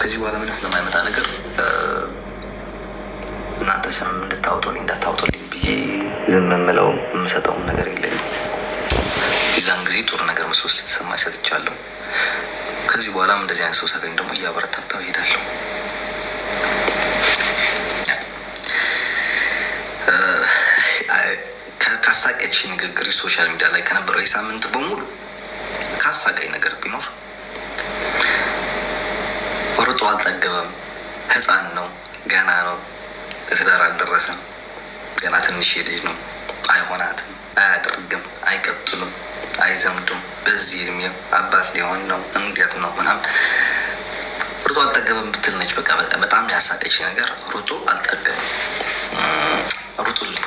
ከዚህ በኋላ ምንም ስለማይመጣ ነገር እናንተ ስም እንድታወጡልኝ እንዳታወጡልኝ ብዬ ዝም የምለው የምሰጠውም ነገር የለኝም። የዛን ጊዜ ጥሩ ነገር መስሎ ስለተሰማኝ ሰጥቻለሁ። ከዚህ በኋላም እንደዚህ አይነት ሰው ሳገኝ ደግሞ እያበረታታው እሄዳለሁ። ካሳቀች ንግግር social media ላይ ከነበረው የሳምንት በሙሉ ካሳቀኝ ነገር ቢኖር ሮጦ አልጠገበም፣ ህፃን ነው፣ ገና ነው፣ ለትዳር አልደረሰም፣ ገና ትንሽ ልጅ ነው፣ አይሆናትም፣ አያደርግም፣ አይቀጥሉም፣ አይዘምዱም፣ በዚህ እድሜው አባት ሊሆን ነው፣ እንዴት ነው ምናምን ሩጦ አልጠገበም ብትል ነች። በቃ በጣም ያሳቀች ነገር ሩጦ አልጠገበም። ሩጡልኝ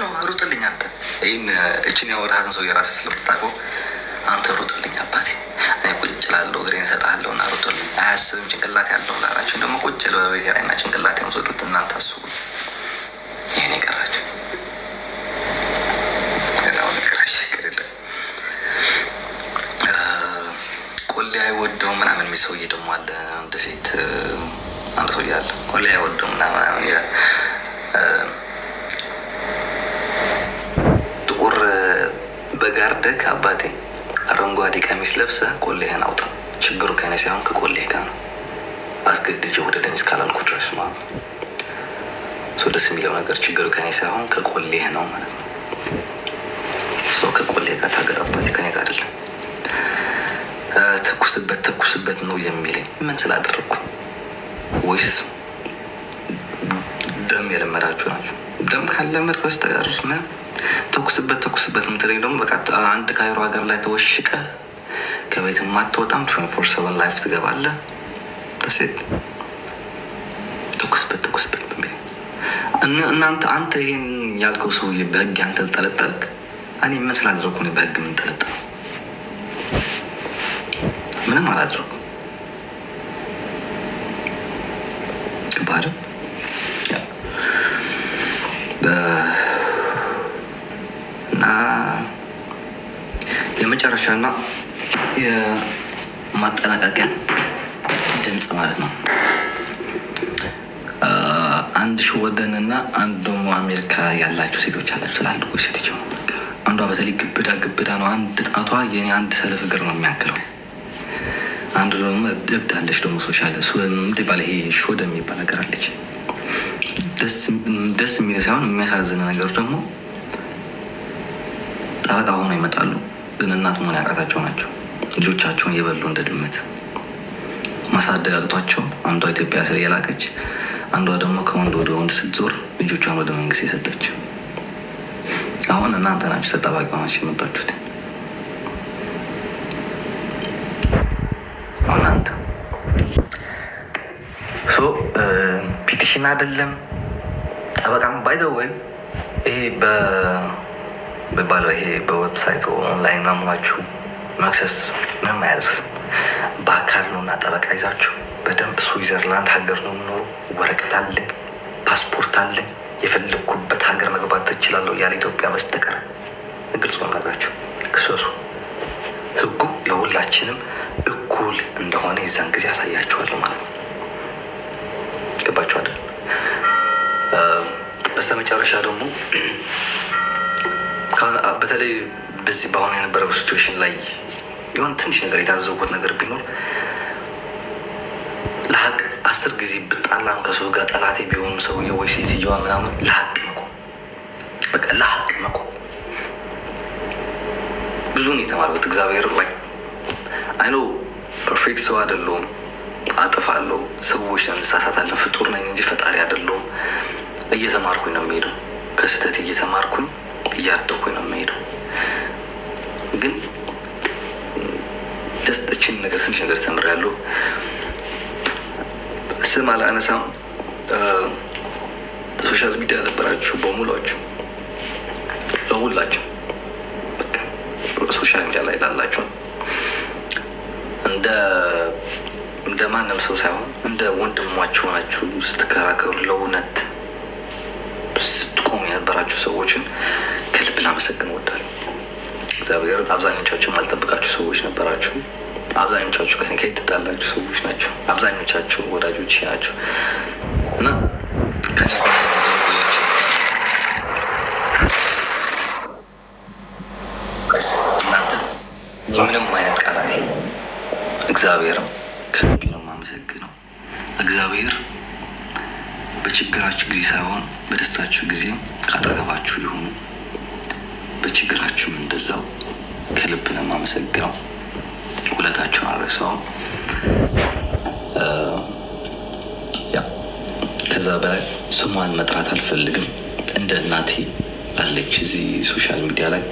ነው ሩጥልኝ፣ አንተ ይህን እችን ያወራሃትን ሰው የራስህ ስለምታውቀው አንተ ሩጥልኝ አባቴ፣ እኔ ቁጭ እላለሁ፣ እግሬን እሰጥሃለሁ እና ሩጥልኝ። አያስብም ጭንቅላት ያለው ላላችሁ ደግሞ ቁጭ በቤቴ ላይ እና ጭንቅላት ውሰዱት እናንተ አስቡት። ይህን የቀራችሁ ሌላውን ችግር የለም። ቆሌ አይወደውም ምናምን የሚል ሰውዬ ደግሞ አለ። አንድ ሴት አንድ ሰውዬ አለ፣ ቆሌ አይወደውም ምናምን ይላል። ጥቁር በጋርደክ አባቴ አረንጓዴ ቀሚስ ለብሰህ ቆሌህን አውጣ። ችግሩ ከኔ ሳይሆን ከቆሌህ ጋር ነው። አስገድጄ ወደደኝ እስካላልኩ ድረስ ማለት ነው። ሰው ደስ የሚለው ነገር ችግሩ ከኔ ሳይሆን ከቆሌህ ነው ማለት ነው። ሰው ከቆሌህ ጋር ታገል አባቴ፣ ከኔ ጋር አይደለም። ተኩስበት ተኩስበት ነው የሚለኝ ምን ስላደረግኩ? ወይስ ደም የለመዳችሁ ናቸው? ደም ካለመድክ በስተቀር ተኩስበት ተኩስበት የምትለኝ ደግሞ በቃ አንድ ካይሮ ሀገር ላይ ተወሽቀ ከቤት ማትወጣም 24/7 live ትገባለህ። ተሴት ተኩስበት ተኩስበት በሚለኝ እናንተ አንተ ይሄን ያልከው ሰውዬ በህግ አንተ ተጠለጠልክ። እኔ ምን ስላደረኩ ነው በህግ የምንጠለጠለው? ምንም አላደረኩም። ገባህ አይደል? እና የመጨረሻና የማጠናቀቂያ ድምፅ ማለት ነው። አንድ ሽወደን እና አንድ ደግሞ አሜሪካ ያላቸው ሴቶች አላቸው፣ ትላልቆች ሴቶች። አንዷ በተለይ ግብዳ ግብዳ ነው። አንድ ጣቷ የኔ አንድ ሰለፍ እግር ነው የሚያክለው። አንዱ ደግሞ እብዳለች ደግሞ social ባለ ይሄ ሾደ የሚባል ነገር አለች። ደስ የሚል ሳይሆን የሚያሳዝን ነገር ደግሞ ጠበቃ ሆነው ይመጣሉ፣ ግን እናት መሆን ያቃታቸው ናቸው። ልጆቻቸውን የበሉ እንደ ድመት ማሳደግ አቅቷቸው አንዷ ኢትዮጵያ ስለ የላከች፣ አንዷ ደግሞ ከወንድ ወደ ወንድ ስትዞር ልጆቿን ወደ መንግስት የሰጠች። አሁን እናንተ ናችሁ ተጠባቂ ሆናችሁ የመጣችሁት። አሁን አንተ so petition አይደለም ጠበቃም by the way ይሄ በባለው ይሄ በ website online ምናምናችሁ መክሰስ ምንም አያደርስም። በአካል ነው እና ጠበቃ ይዛችሁ በደንብ ስዊዘርላንድ ሀገር ነው የምኖረው፣ ወረቀት አለኝ፣ ፓስፖርት አለኝ፣ የፈለግኩበት ሀገር መግባት እችላለሁ ያለ ኢትዮጵያ በስተቀር ግልጽ ነው የምነግራችሁ። ክሰሱ። ህጉ ለሁላችንም እኩል እንደሆነ የዛን ጊዜ ያሳያችኋለሁ ማለት ነው። ገባችሁ አይደል? በስተመጨረሻ ደግሞ በተለይ በዚህ በአሁኑ የነበረው situation ላይ የሆነ ትንሽ ነገር የታዘብኩት ነገር ቢኖር ለሀቅ 10 ጊዜ ብጣላም ከሰው ጋር ጠላቴ ቢሆንም ሰውዬው ወይ ሴትየዋ ምናምን ለሀቅ መቆም፣ በቃ ለሀቅ መቆም ብዙ ነው የተማርኩት። እግዚአብሔር ላይ I know perfect ሰው አይደለሁም፣ አጥፋለሁ፣ ሰዎች ነን፣ እንሳሳታለን፣ ፍጡር ነኝ እንጂ ፈጣሪ አይደለሁም። እየተማርኩኝ ነው የምሄደው፣ ከስህተት እየተማርኩኝ እያደኩኝ ነው የምሄደው። ግን ደስጥችን ነገር ትንሽ ነገር ተምሬያለሁ። ስም አላነሳም። Social media ነበራችሁ በሙሏችሁ ለሁላችሁ social media ላይ ላላችሁ እንደ ማንም ሰው ሳይሆን እንደ ወንድሟችሁ ሆናችሁ ስትከራከሩ ለእውነት ስትቆሙ የነበራችሁ ሰዎችን ከልብ ላመሰግን እወዳለሁ። እግዚአብሔር አብዛኞቻችሁ የማልጠብቃችሁ ሰዎች ነበራችሁ። አብዛኞቻችሁ ከኔ ጋር የተጣላችሁ ሰዎች ናቸው። አብዛኞቻችሁ ወዳጆች ናቸው እና ከኔ ጋር ቆያችሁ። እናንተ ምንም አይነት ቃላት የለም። እግዚአብሔርም ከልቤ ነው የማመሰግነው። እግዚአብሔር በችግራችሁ ጊዜ ሳይሆን በደስታችሁ ጊዜ ካጠገባችሁ ይሁኑ። በችግራችሁም እንደዛው ከልብ ነው የማመሰግነው። ውለታችሁን አልረሳውም። Yeah፣ ከዛ በላይ ስሟን መጥራት አልፈልግም። እንደ እናቴ አለች እዚህ social media ላይ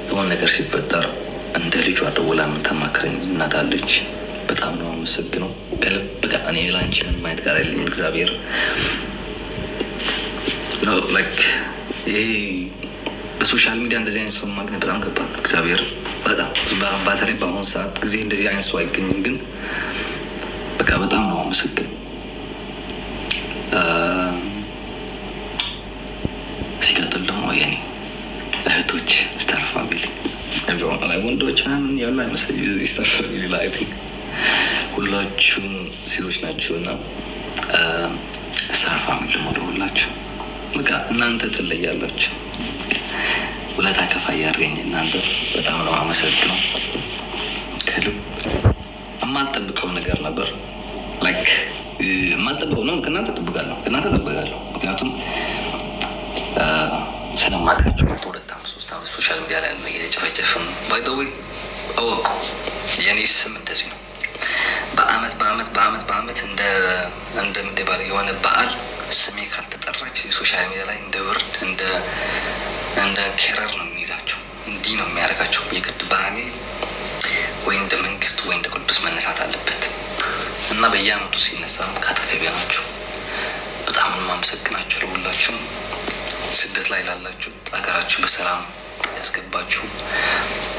የሆነ ነገር ሲፈጠር እንደ ልጇ ደውላ የምታማክረኝ እናት አለች። በጣም ነው አመሰግነው ከልብ። በቃ እኔ ላንቺ ምንም አይነት ቃል የለኝም። እግዚአብሔር like ይሄ በ social media እንደዚህ አይነት ሰው ማግኘት በጣም ከባድ ነው። እግዚአብሔር በጣም በተለይ በአሁኑ ሰዓት ጊዜ እንደዚህ አይነት ሰው አይገኝም። ግን በቃ በጣም ነው አመሰግነው። ሲቀጥል ደግሞ የኔ እህቶች star family ላይ ወንዶች ምናምን ያሉ አይመስለኝም። Star family ላይ I think ሁላችሁም ሴቶች ናችሁ እና star family ደግሞ ለሁላችሁ በቃ እናንተ ትለያላችሁ። ውለታ ከፋይ ያድርገኝ። እናንተ በጣም ነው አመሰግነው ከልብ። የማልጠብቀው ነገር ነበር፣ like የማልጠብቀው ነው። ከእናንተ እጠብቃለሁ፣ ምክንያቱም ስለማውቃችሁ 2 ዓመት 3 ዓመት social media ላይ ያለ እየተጨፈጨፍን። By the way እወቁ፣ የእኔ ስም እንደዚህ ነው። በአመት በአመት በአመት በአመት እንደ ምንድን ባለ የሆነ በዓል ስሜ ካልተጠራች social media ላይ እንደ ብርድ እንደ ኬረር ነው የሚይዛቸው። እንዲህ ነው የሚያደርጋቸው። የግድ በአሜ ወይ እንደ መንግስት ወይ እንደ ቅዱስ መነሳት አለበት እና በየአመቱ ሲነሳ ከአጠገቤ ናቸው። በጣም ነው የማመሰግናችሁ ለሁላችሁም። ስደት ላይ ላላችሁ ሀገራችሁ በሰላም ያስገባችሁ፣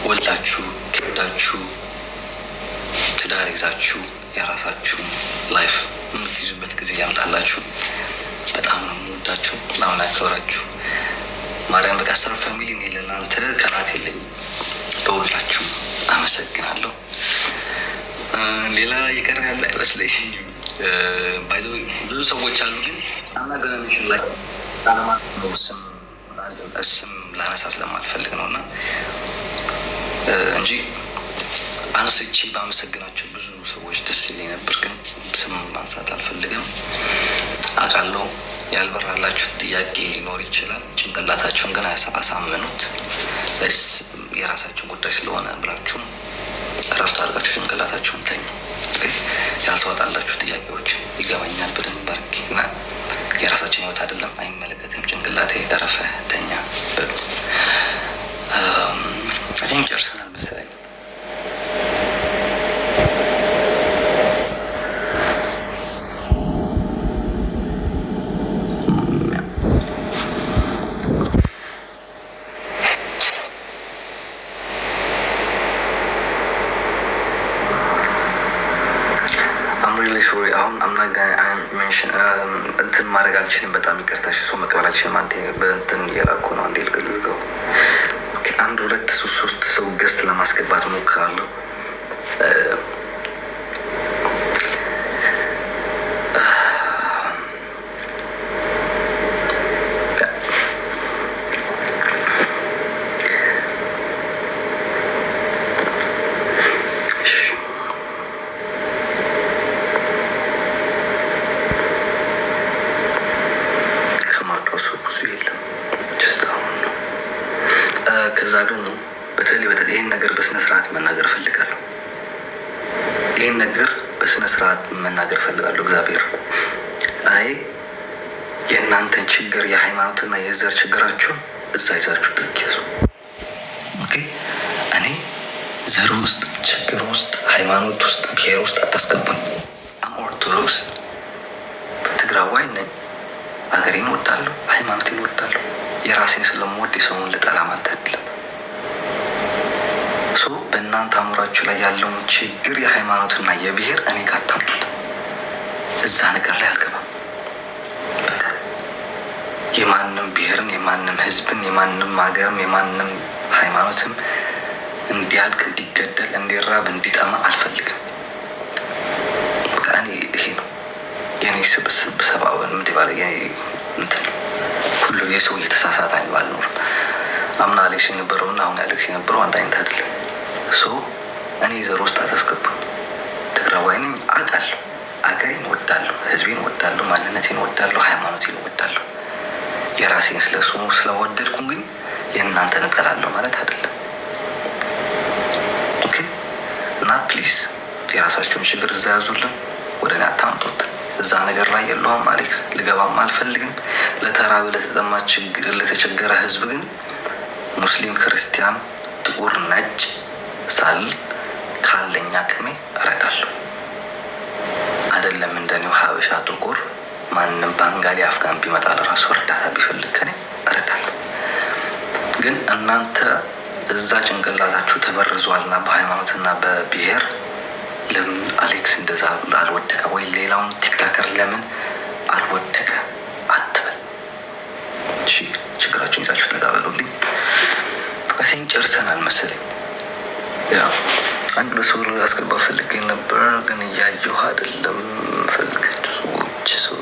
ወልዳችሁ ከብዳችሁ ትዳር ይዛችሁ የራሳችሁ life የምትይዙበት ጊዜ ያምጣላችሁ። በጣም ነው የምወዳችሁ፣ በጣም ነው ያከብራችሁ። ማርያም በቃ star family እኔ ለእናንተ ቃላት የለኝም። ለሁላችሁ አመሰግናለሁ። ሌላ የቀረ ያለ አይመስለኝም። By the way ብዙ ሰዎች አሉ፣ ግን አናገናሚሽን ላይ ስም ላነሳ ስለማልፈልግ ነው እና እንጂ አንስቼ ባመሰግናቸው ብዙ ሰዎች ደስ ይለኝ ነበር፣ ግን ስም ማንሳት አልፈልግም። አውቃለሁ ያልበራላችሁ ጥያቄ ሊኖር ይችላል። ጭንቅላታችሁን ግን አሳምኑት። የራሳችሁን ጉዳይ ስለሆነ ብላችሁ እረፍት አድርጋችሁ ጭንቅላታችሁን ተኙ። ያልተዋጣላችሁ ጥያቄዎች ይገባኛል ብለን ባርክ እና የራሳችን ህይወት አይደለም፣ አይመለከትም። ጭንቅላቴ እረፈ ተኛ በሉ። I ጨርሰናል መሰለኝ። Really sorry፣ አሁን mention እንትን ማድረግ አልችልም። በጣም ይቅርታ። ሰው መቀበል አልችልም። አንዴ በእንትን እየላኩ ነው። አንዴ ልዝጋው። አንድ ሁለት ሶስት ሰው guest ለማስገባት ሞክራለሁ። እሺ፣ ከማውቀው ሰው ብዙ የለም። Just አሁን ነው። ከዛ ደግሞ በተለይ በተለይ ይህን ነገር በስነ ስርዓት መናገር እፈልጋለሁ። ይህን ነገር በስነ ስርዓት መናገር እፈልጋለሁ። እግዚአብሔር እኔ የእናንተን ችግር የሃይማኖትና የዘር ችግራችሁን እዛ ይዛችሁ ጥግ ያዙ። Okay፣ እኔ ዘር ውስጥ፣ ችግር ውስጥ፣ ሃይማኖት ውስጥ፣ ብሔር ውስጥ አታስገቡኝ። I'm ኦርቶዶክስ ትግራዋይ ነኝ። አገሬን እወዳለሁ፣ ሃይማኖቴን እወዳለሁ። የራሴን ስለምወድ የሰውን ልጠላ ማለት አይደለም። So በእናንተ አእምሯችሁ ላይ ያለውን ችግር የሃይማኖትና የብሔር እኔ ጋር አታምጡት። እዛ ነገር ላይ አልገባም። በቃ የማንም ብሔርን፣ የማንም ህዝብን፣ የማንም ሀገርም፣ የማንም ሃይማኖትም እንዲያልቅ፣ እንዲገደል፣ እንዲራብ፣ እንዲጠማ አልፈልግም። በቃ እኔ ይሄ ነው የኔ ስብስብ ሰብአዊ ምንድን እንትን ሁሉ የሰው እየተሳሳተ አልኖርም። አምና አሌክስ የነበረውና አሁን አሌክስ የነበረው አንድ አይነት አይደለም። So እኔ ዘር ውስጥ አታስገቡኝ። ትግራዋይ ነኝ አውቃለሁ። አገሬን ወዳለሁ፣ ህዝቤን ወዳለሁ፣ ማንነቴን ወዳለሁ፣ ሃይማኖቴን ወዳለሁ። የራሴን ስለሱ ስለወደድኩ ግን የእናንተን እጠላለሁ ማለት አይደለም። Okay፣ እና please የራሳችሁን ችግር እዛ ያዙልን፣ ወደ እኔ አታምጡት። እዛ ነገር ላይ የለውም አሌክስ፣ ልገባም አልፈልግም። ለተራበ፣ ለተጠማ፣ ለተቸገረ ህዝብ ግን ሙስሊም፣ ክርስቲያን፣ ጥቁር፣ ነጭ ሳል ካለኝ አቅሜ እረዳለሁ። አይደለም እንደኔው ሀበሻ ጥቁር፣ ማንም ባንጋሊ፣ አፍጋን ቢመጣ ለራሱ እርዳታ ቢፈልግ ከኔ እረዳለሁ። ግን እናንተ እዛ ጭንቅላታችሁ ተበርዟልና በሃይማኖትና በብሔር ለምን አሌክስ እንደዛ አልወደቀ ወይ ሌላውን TikToker ለምን አልወደቀ አትበል። እሺ፣ ችግራችሁን ይዛችሁ ተጋበሉልኝ። እሴን ጨርሰናል መሰለኝ። Yeah፣ አንድ ለሰው አስገባ ፈልጌ ነበር፣ ግን እያየሁ አይደለም። ፈልጋችሁ ሰዎች ሰው